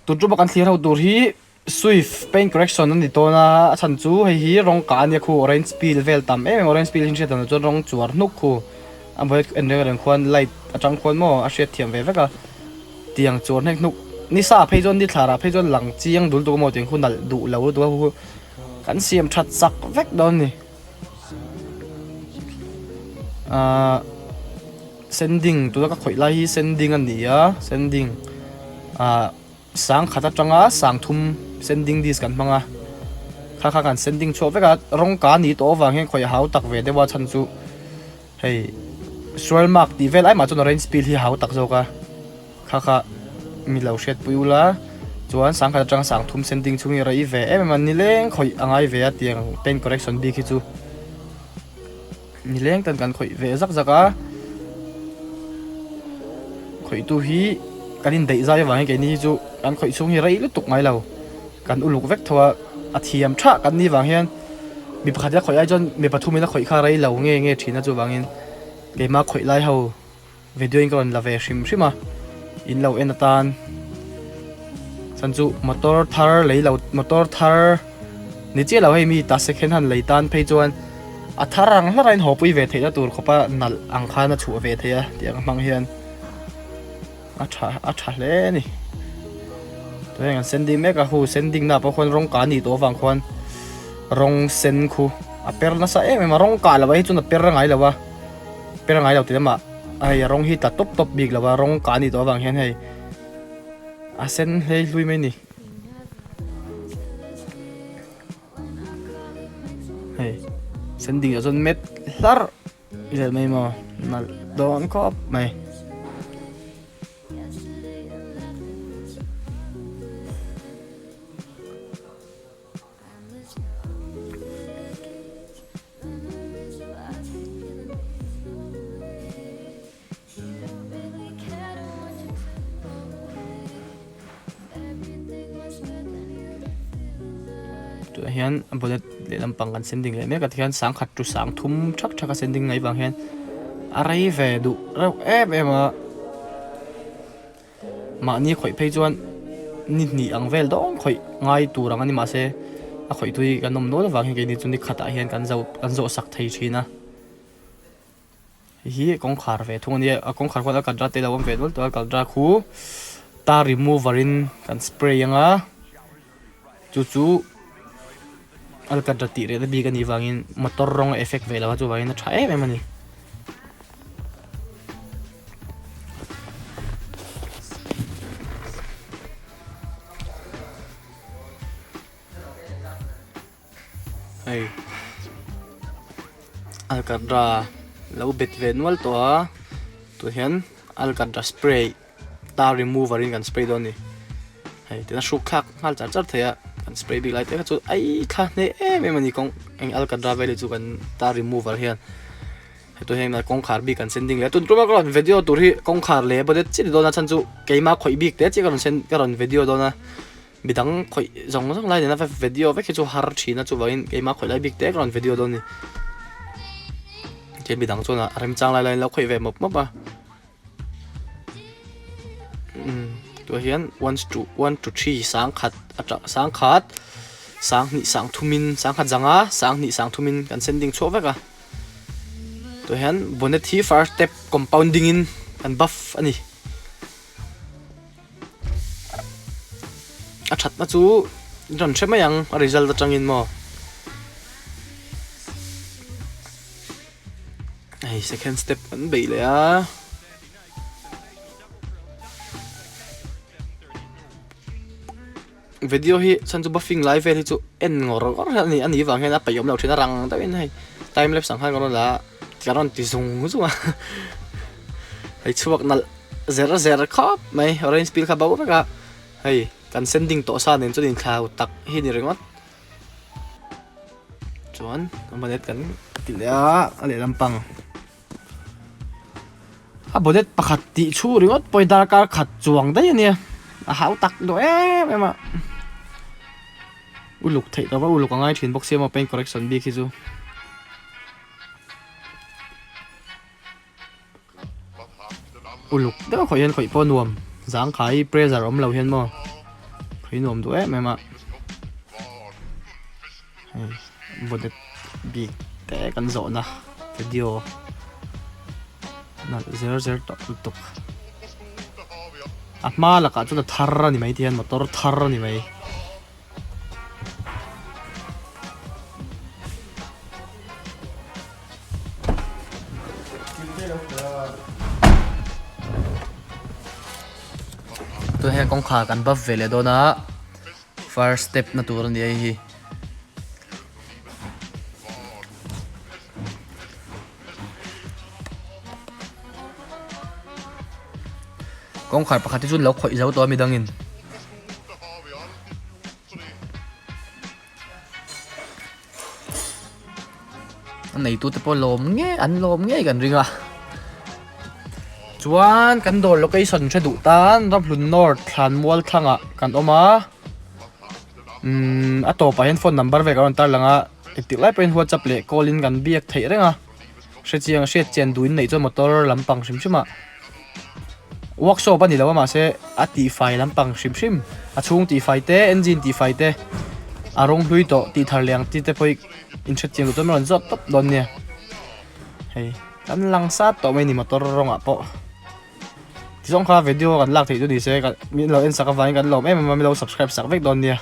Tun ṭuma kan thlir ho tur hi Swift paint correction a ni dawn a, a chhan chu hei hi rawng kah a nia khu orange peel vel tam em em orange peel hi hriat dan ah chuan rawng chuar hnuk khu a hmuh en reng reng khuan light atang khuan maw a hriat thiam ve vek a tiang chuar hnek hnuk ni sa phei chuan ni thlarah phei chuan lang chiang dul tuk a maw tiang khu nalh duh lo lutuk a khu kan siam that chak vek dawn a ni ahh sending tuna ka khawih lai hi sending a ni a sending ahh. Sangkhat atanga sangthum sending disc kan hmang a, kha kha kan sending chhuak vek a, rawng ka ni tawh avang hian khawi a hau tak ve deuh a chhan chu hei swirl mark tih vel ai mah chuan orange peel hi a hau tak zawk a, kha kha mi lo hriatpui ula chuan sangkhat atanga sangthum sending chhung hi a rei ve em em a, nileng khawih a ngai ve a tiang paint correction bik hi chu nileng tan kan khawih ve zak zak a khawihtu hi kan indaih zai avangin keini hi chu kan khawih chhung hi rei lutuk ngai lo kan uluk vek tho a a thiam tha kan nih vang hian mi pakhat ila khawih ai chuan mi pathum ila khawih kha rei lo nge nge thin a chuvangin keimah khawih lai ho Video in ka rawn la ve hrim hrim a, in lo en atan chuan chu motor thar lei lo motor thar ni chiah lo hei mi ta second hand lei tan phei chuan a thar ang hlar a in haw pui ve theihna tur khawpa nalh ang khan a chhuah ve thei a tih ang hmang hian a tha a tha hle a ni tunah hian an sending mek a hu sending na pawh khuan rawng kah a nih tawh avang khuan rawng sen khu a per nasa em em a rawng kah loh ah hi chuan a per ngai lo a. Per ngai lo ti lamah hei a rawng hi tla tawp tawp bik lo a rawng kah a nih tawh avang hian hei a sen hlei hlui mai a ni hei sen ding ah chuan met hlarh vel mai maw nalh dawn khawp mai. Tunah hian a bonnet lehlam pang kan sending leh mek a tikhian sangkhat chu sang thum thak thak a sending mai vang hian a rei ve duh reuh em em a mahni khawih phei chuan ni hnih ang vel dawng khawih ngai tur ang a ni mahse a khawih tui kan awm nual avang hian keini chu ni khatah hian kan zo kan zawh sak thei thin a hei hi kawngkhar ve thung a nia a kawngkhar khuan a kadra te lo awm ve nual tawh a kadra khu tar remover in kan spray anga chu chu alkatra tih rehna bik a nih vangin motor rawng a effect ve lo a chuvangin a tha em em a ni. Hei alkatra lo bet ve nual tawh a tah hian alkatra spray tar remover in kan spray dawn a ni hei tina hruk thlak nghal char char thei a kan spray bik lai te kha chu ai thla hneh em em a ni kawng eng alkatra vel hi chu kan tar remover hian heti hian kawngkhar bik kan sending leh a tun tum a ka rawn video tur hi kawngkhar leh bonnet chiah ni dawn a chhan chu keimah khawih bik te chiah ka rawn sen ka rawn video dawn a midang khawih zawng zawng lai nena video vek hi chu har thin a chuvangin keimah khawih lai bik te ka rawn video dawn a ni tin midang chuan a remchang lai laiin lo khawih ve mawp mawp a. Tunah hian one to one to three sangkhat atang sangkhat sanghnih sangthumin sangkhat zanga sanghnih sangthumin kan sending chhuak vek a tunah hian bonnet hi first step compounding in kan buff a ni a thatna chu rawn hre mai ang a result atangin maw. Hei second step kan beih leh a. Video hi chhan chu buffing lai vel hi chu en ngawr ngawr hian ani ani vang hian a peih awm lo thin a rang deuhin hei time lapse ang khan ka rawn la ka rawn ti zung zung a hei chhuak nalh zer zer khawp mai orange peel kha bo vek a hei kan sending tawh sa nen chuan inthlau tak hi ni ringawt. Chuan a bonnet kan ti leh a a lehlam pang a bonnet pakhat tih chhu ringawt pawh hi darkar khat chuang daih a nia a hau tak duh em em a uluk theih tawp a uluk a ngai thin bawk sia maw paint correction bik hi chu. Uluk deuh khawih hian khawih pawh nuam zangkhai pressure awm lo hian maw. Khawih nuam duh em em a. Hei bonnet bik te kan zawhna video nalh zer zer tawh lutuk. A hma lakah chuan a thar a ni mai ti hian motor thar a ni mai. Tunah hian kawngkhar kan buff ve leh dawn a first step na tur a ni a hei hi. Kawngkhar pakhat hi chu an lo khawih zo tawh a midangin. A neitute pawh lawm ngei an lawm ngei kan ring a chuan kan dawr location hre duh tan Ramhlun North Thlanmual thlangah kan awm a umm a tawpah hian phone number vel kan rawn tarlang a engtik lai pawhin whatsapp leh call in kan biak theih reng a hrechiang hriat chian duhin neih chuan motor lampang hrim hrim ah. Workshop a ni lo a mahse a tihfai lampang hrim hrim a chhung tihfai te engine tihfai te a rawng hlui tawh tih thar leh ang chi te pawh hi inhret chiang duh chuan rawn zawt tawp dawn nia hei kan lang sat tawh mai a ni motor rawngah pawh tizawng kha video kan lak theih chu ni se min lo en sak avangin kan lawm em em a min lo subscribe sak vek dawn nia.